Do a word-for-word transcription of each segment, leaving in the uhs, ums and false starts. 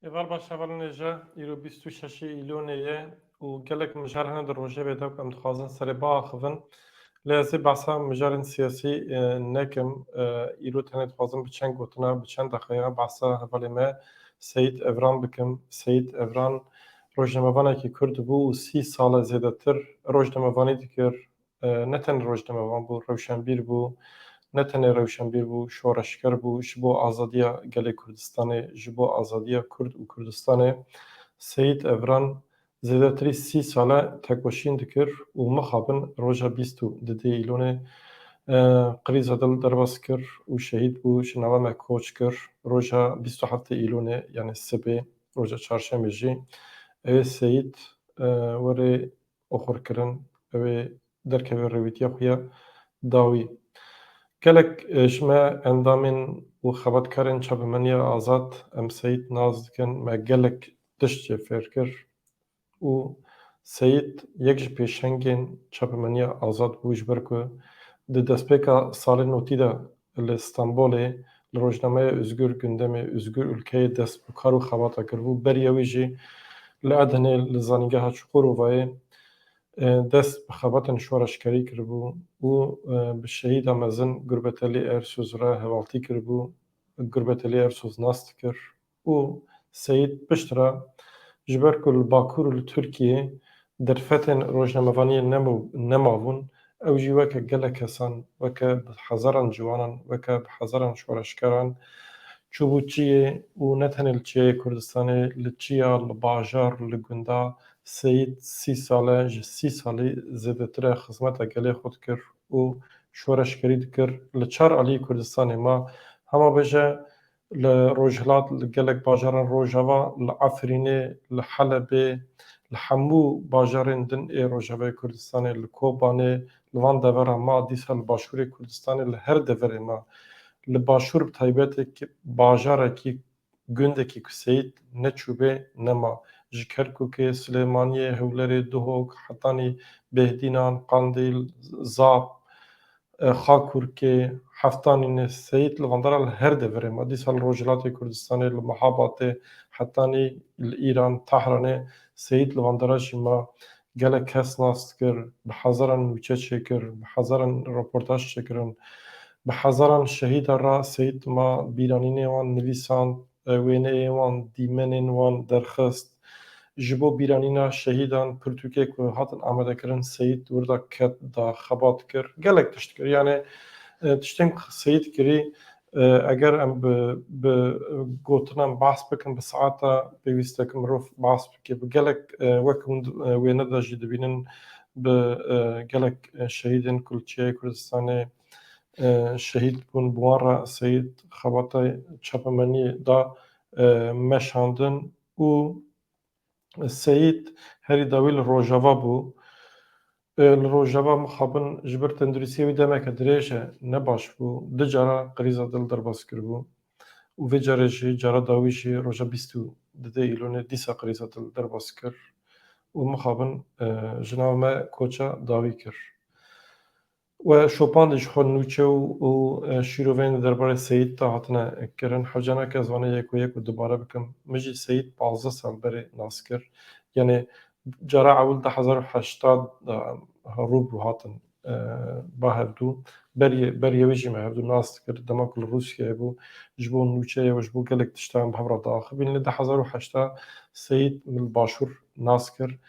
Heval baş, hevalên hêja, îro bîst û şeş Îlonê ye û gelek mijar hene di rojevê de ku em dixwazin serê biaxivin. Lê ez ê behsa mijarên siyasî, e, nekim. E, îro tenê dixwazim bi çend gotina, bi çend deqeya behsa hevalê me Seyîd Evran bikim. Seyîd Evran rojnamevanekî Kurd bû û sî sal e zêdetir rojnamevanî dikir. E, ne tenê rojnamevan bû, rewşenbîr bû. Ne tenê rewşenbîr bû, şoreşger bû, ji bo azadiya gelê Kurdistanê, ji bo azadiya Kurd û Kurdistanê Seyîd Evran zêdetirî sî sal e tekoşîn dikir û mixabin roja bîst û didê Îlonê, e, qirîza dil derbas kir û şehîd bû, ji nava me koç kir. Roja bîst û heftê Îlonê, yanî sibê, roja çarşemê jî, ew ê Seyîd, e, were oxirkirin, ew ê derkeve rêwîtiya xwe ya dawî. Gelek, e, ji me endamên û xebatkarên Çapemeniya Azad, em Seyîd nas dikin, me gelek tişt jê fêr kir û Seyîd yek ji pêşengên Çapemeniya Azad bû, ji ber ku di destpêka salên notî de li Stenbolê li rojnameya Özgür Gündemê, Özgür Ülkeyê dest bi kar û xebata kiribû. Beriya wî jî li Edenê li Zanîngeha Çukurovayê, e, dest bi xebatên şoreşgerî kiribû û, e, bi şehîda mezin Gurbetelî Ersûz re hevaltî kiribû. Gurbetelî Ersûz nas dikir û Seyîd piştre ji ber ku li Bakur û li Tirkiyê derfetên rojnamevaniyê nemo-, nemabûn, ew jî weke gelek kesan, weke bi hezaran ciwanan, weke bi hezaran şoreşgeran çûbû çiyê û ne tenê li çiyayê Kurdistanê, li çiya, li bajar, li gunda Seyîd sî sal e, ji sî salî zêdetir e xizmeta gelê xwe dikir û şoreşgerî dikir. Li çar aliyê Kurdistanê ma, hema bêje li Rojhilat, li gelek bajaran Rojava, li Efrînê, li Helebê, li hemû bajarên din ê Rojavayê Kurdistanê, li Kobanê, li van deveran ma, dîsa li Başûrê Kurdistanê, li her deverê ma, li Başûr bi taybetê ki bajarekî, gundekî ku Seyîd neçûbê nema. Ji Kerkûkê, Silêmaniyê, Hewlerê, Duhok, hetanî Bêhdînan, Qandîl, Zap, e, Xakurkê, Heftanînê, Seyîd li van dera li her deverê ma. Dîsa li Rojhilatê Kurdistanê, li Mehabatê, hetanî li Îran, Tehranê, Seyîd li van dera jî ma. Gelek kes nas dikir, bi hezaran nûçe çêkir, bi hezaran reportaj çêkirin, bi hezaran şehîda re Seyîd ma, bîranînê wan nivîsand, e, wêneyê wan, dîmenên wan derxist. Ji bo bîranîna şehîdan pirtûkê ku hatin amadekirin, Seyîd wir de ket, da, xebat kir, gelek tişt kir. Yanî, e, tiştên ku Seyîd kirî, e, eger em bi, bi gotinan behs bikin, bi saeta pêwîst e ku mirov behs bike. Bi gelek, e, wek hûn di, e, wêne de jî dibînin, bi, e, gelek, e, şehîdên ku li çiyayê Kurdistanê, e, şehîd bûn, bi wan re Seyîd xebata çapemeniyê da, e, meşandin û Seyîd herî dawî li Rojava bû. E, li Rojava mixabin ji ber tenduristiyê wî demeke dirêj e, ne baş bû. Du cara qirîza dil derbas kiribû. Û vê carê jî, cara dawî jî roja bîst û didê Îlonê dîsa qirîza dil derbas kir. Û mixabin, e, ji nav me koça dawî kir. We şopandî ji xwe nûçe û, û, e, şîroveyên di derbarê Seyîd de hatine kirin. Hewce nake ez wana yek û yek û dubare bikim. Min jî Seyîd pazdeh sal berê nas kir. Yanî cara ewil du hezar û heşta de rû bi rû hatin, e, ba hevdû. Berî, berî wê jî me hevdû nas dikir. Dema ku li Rûsyayê bû, ji bo nûçeyê û ji bo gelek tiştan bi hev re diaxivîn. Lê du hezar û heşta Seyîd min li Başûr nas kir.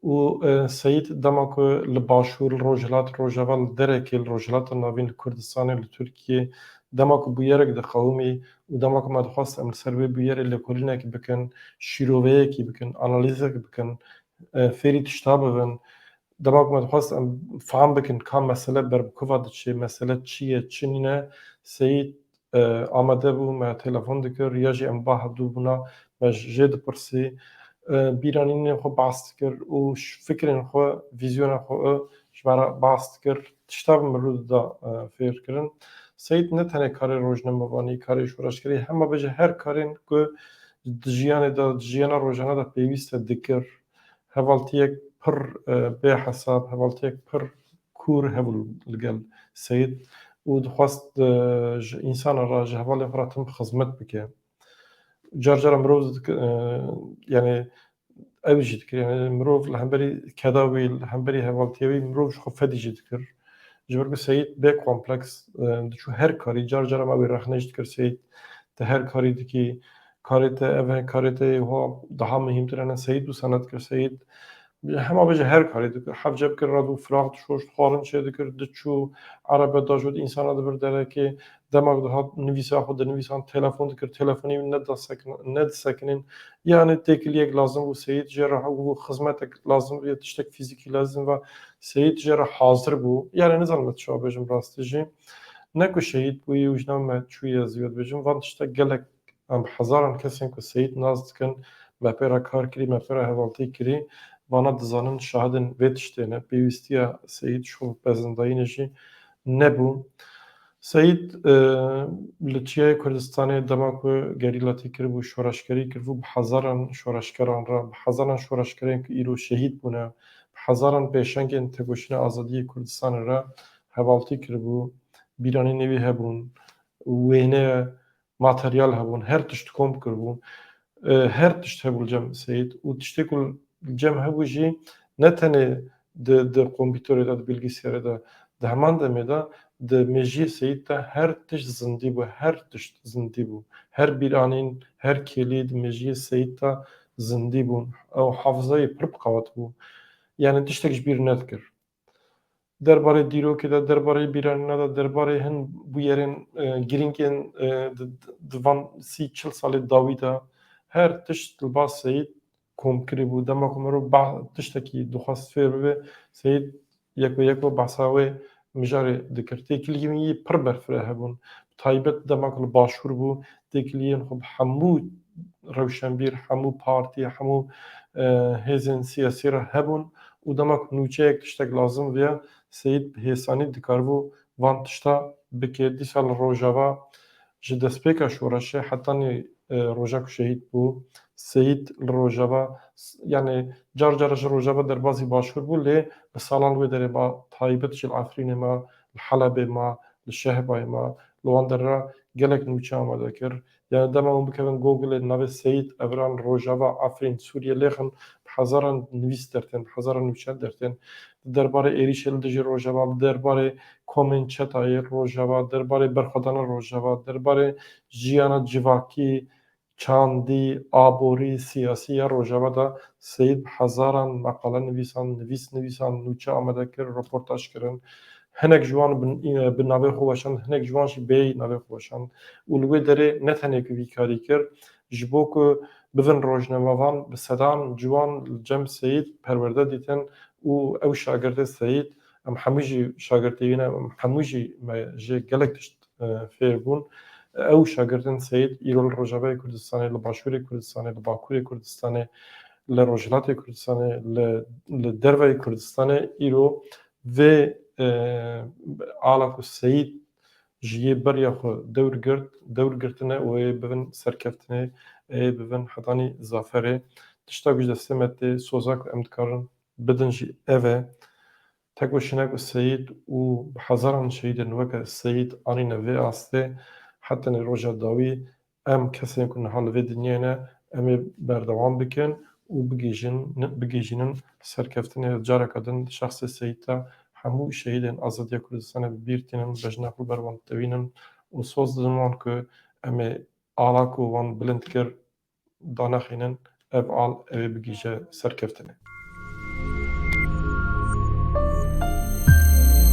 Û, e, Seyîd dema ku li Başûr, li Rojhilat, Rojava, li derekê, li Rojhilata Navîn, li Kurdistanê, li Tirkiyê, dema ku bûyerek diqewimî û dema ku me dixwest em li ser wê bûyerê lêkolînekî bikin, şîroveyekî bikin, analîzek bikin, e, fêrî tişta bibin, dema ku me dixwest em fam bikin ka mesele ber bi ku va diçe, mesele çi ye, çi nîne, Seyîd e, amade bû, me telefon dikir, ya jî em ba hevdû bûna, me ji jê dipirsî, e, bîranînên xwe behs dikir û ş-, fikrên xwe, vîzyona xwe, e, ji me re behs dikir. Tişta bi min rû dida, e, fêr kirin. Seyîd ne tenê karê rojnamevanî, karê şoreşgerî, hema bêje her karên ku di jiyanê de, di jiyana rojane de pêwîst e dikir. Hevaltiyek pir, e, bêhesab, hevaltiyek pir kûr hebû li gel Seyîd û dixwest, e, ji însanan re, ji hevalên xwe re tim xizmet bike. car cara mirov dikir, e, yani ew jî dikir. Yani mirov li hemberî keda wî, li hemberî hevaltiya wî mirov ji xwe fedî jî dikir. Ji ber ku Seyîd bê kompleks, e, diçû her karî, car cara me wê rexne jî dikir Seyîd, te her karî dikî, karê te ev e, karê te yê ho daha muhîmtir hene, Seyîd wisa nedikir, Seyîd hema bêje her karî dikir. Hevce bikir, radû firaq dişoşt, xwarin çê dikir, diçû, erebe dajot, însana dibir derekê, dema ku dihat nivîsa xwe dinivîsan, telefon dikir, telefonê wî nedisekin-, nedisekinîn. Yani têkiliyek lazim bû, Seyîd jê re hebû, xizmetek lazim bû, ya tiştek fîzîkî lazim ve Seyîd jê re hazir bû. Yani nizanim ez çawa bêjim rastî jî. Ne ku şehîd bûyî û ji nav me çûyî ez wê dibêjim. Van tiştek gelek em bi hezaran kesên ku Seyîd nas dikin, me pê re kar kirî, me pê re hevaltî kirî, vana dizanin şahidên vê tiştê ne. Pêwîstiya Seyîd ji xwe bi pezindayînê jî nebû. Seyîd, e, li Çiyayê Kurdistanê dema ku gerîla tê kiribû, şoreşgerî kiribû, bi hezaran şoreşgeran re, bi hezaran şoreşgerên ku îro şehîd bûne, bi hezaran pêşengên tekoşîna azadiyê Kurdistanê re hevaltî kiribû, bîranînê wî hebûn, wêne, materyal hebûn, her tişt kom kiribû. E, her tişt hebû li cem Seyîd û tiştê ku li cem hebû jî ne tenê di, di kompîterê de, di bilgisayarê de, di heman demê de di mejiyê Seyîd de her tişt zindî bû, her tişt zindî bû. Her bîranîn, her kêlî di mejiyê Seyîd de zindî bûn. Ew hafizayê pir bi qewet bû. Yani tiştek ji bîr nedikir. Derbarê dîrokê de, derbarê bîranîna de, derbarê hin bûyerên, e, girîngên, e, di, di, di van sî çil salê dawî de her tişt li ba Seyîd kom kirî bû. Dema ku mirov bah-, tiştekî dixwest fêr bibe, Seyîd yeko yeko behsa wê mijarê dikir. Têkiliyên wî pir berfireh hebûn. Bi taybet dema ku li Başûr bû, têkiliyên xwe bi hemû rewşenbîr, hemû partî, hemû, e, hêzên siyasî re hebûn û dema ku nûçeyek tiştek lazim viya, Seyîd bi hêsanî dikaribû van tişta bike. Dîsa li Rojava ji destpêka şoreşê hetanî, e, roja ku şehîd bû, Seyîd li Rojava, s-, yani car cara ji Rojava derbazî Başûr bû, lê bi salan wê derê ma, taybet jî li Efrînê ma, li Helebê ma, li Şehbayê ma, li wan derê re gelek nûçe amade kir. Yani dema hûn bikevin Googleê navê Seyîd Evran Rojava Efrîn Sûriye lêxin, bi hezaran nivîs dertên, bi hezaran nûçe dertên. Li derbarê êrîşê li dijî Rojava, li derbarê komên çetayê Rojava, derbarê berxwedana Rojava, derbarê jiyana civakî, çandî, aborî, siyasî ya Rojava de Seyîd bi hezaran meqale nivîsan, nivîs nivîsan, nûçe amade kir, roportaj kirin. Hinek ji wan bi, bi navê xwe weşand, hinek ji wan jî bêyî navê xwe weşand. Û li wê derê ne tenê ku vî karî kir, ji bo ku bivin rojnamevan, bi sedan ciwan li cem Seyîd perwerde dîtin û ew şagirdê Seyîd, em hemû jî şagirdê wî ne, em hemû jî me jê gelek tişt, e, fêr bûn. Ew şagirdên Seyîd îro li Rojavayê Kurdistanê, li Başûrê Kurdistanê, li Bakurê Kurdistanê, li Rojhilatê Kurdistanê, li, li derveyê Kurdistanê îro vê, e, ala ku Seyîd ji yê beriya xwe dewr girt, dewr girtine û ê bibin serkeftinê, ê bibin hetanî zaferê. Tişta ku ji destê me tê, soza ku em dikarin bidin jî ev e. Tekoşîna ku Seyîd û bi hezaran şehîdên weke Seyîd anîne vê astê, hetanî roja dawî em kesên ku niha li vê dinyayê ne, em ê berdewam bikin û bigihîjin, bigihîjînin serkeftinê. Careke din di şexsê Seyîd de hemû şehîdên azadiya Kurdistanê bi bîr tînin, bejna xwe ber wan ditewînin û soz didin wan ku em ê ala ku wan bilind kir, danexînin, ev al, ew ê bigihîje serkeftinê.